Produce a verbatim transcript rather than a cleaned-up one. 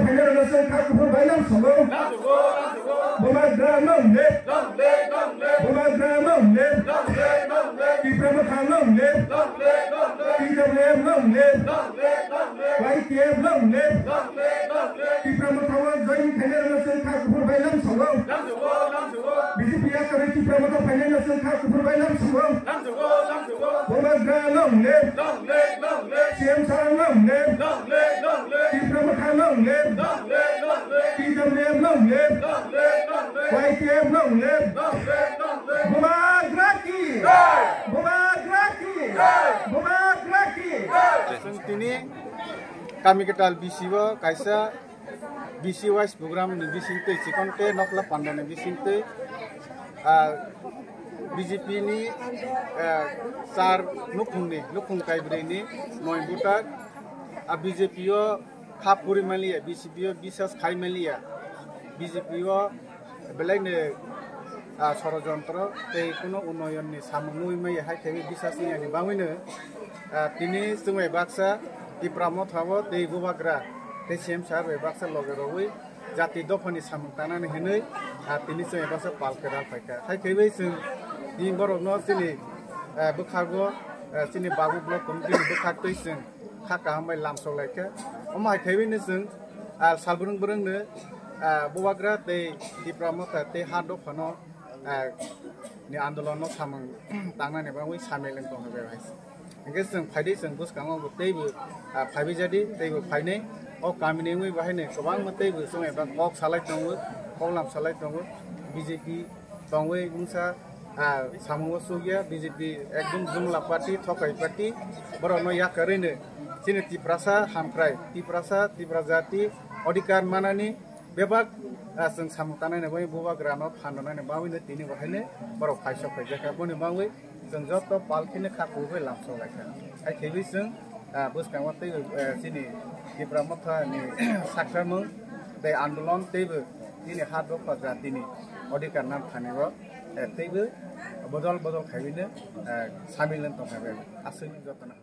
Phainai rokno chwng kha kuphur bai lam songo. Bubagra long live. Bubagra long live. Tipra Motha long live. T W F long live. Y T F long live. Tipra Motha o join khainai rokno chwng kha kuphur bai lam songo. B J P yakarwi Tipra Motha phainai rokno chwng kha kuphur bai lam songo. Bubagra long live. C M sir long live. Tipra Motha long live. T W F long live. Y T F long live. Bubagra ki. Bubagra ki. Bubagra ki. Chwng tini Kamikwtal B C o kaisa B C wise program ni bisingtwi chikon tei nokla panda ni bisingtwi, ah, B J P ni, ah, char nukhungni, nukhung kaibrwi ni noi voter, ah, B J P o kha puri manliya, B J P o bisas khai manliya, B J P o belai ni, ah, sorojontro tei kuno unnoyon ni samung nugwi maya hai khe bisas ni ani bagwi no, ah, tini chwng bai baksa Tipra Motha o tei Bubagra tei C M sir bai baksa loge rogwi jati dophani samung tangnani hinwi, ah, tini chwng bai baksa pal kwtal phaikha. Hai khe bai chwng tini borokno chini, ah, bwkhago, ah, chini Babu Block Committee ni bwkhak twi chwng kha kaham bai lamsok lai kha. Omo hai khe bai no chwng, ah, sal bwrwng bwrwng no, ah, Bubagra tei Tipra Motha tei ha dophano, ah, ni andolon no samung tangnani bagwi samil wng tong kha bai. Hingke chwng phaidi chwng bwskango bo teibo, ah, phaibai jadi teibo phainai. O kamini wngwi bahaino kwbangma teibo chwng eba kok salai tongo, koklam salai tongo. B J P tongwi wngsa, ah, samungo chukya, B J P ekdom jumla party, thokai party. Borokno yakarwino chini Tiprasa hamkrai, Tiprasa, Tipra jati odhikar manani bebak, ah, chwng samung tangnani bagwi Bubagrano phan rwnani bagwino tini bo haino borok phaisok phaijakha. Boni bagwi chwng joto pal kheno kha kubui lamsok laikha. Hai khaiwi chwng, ah, bwskango teibo, eh, chini Tipra Mothani sakharmung tei andolon teibo chini ha dopha jatini odhikar nangthani bo, eh, teibo bodol bodol khaiwino, eh, samil wng tongkha bai. Aswk jotono.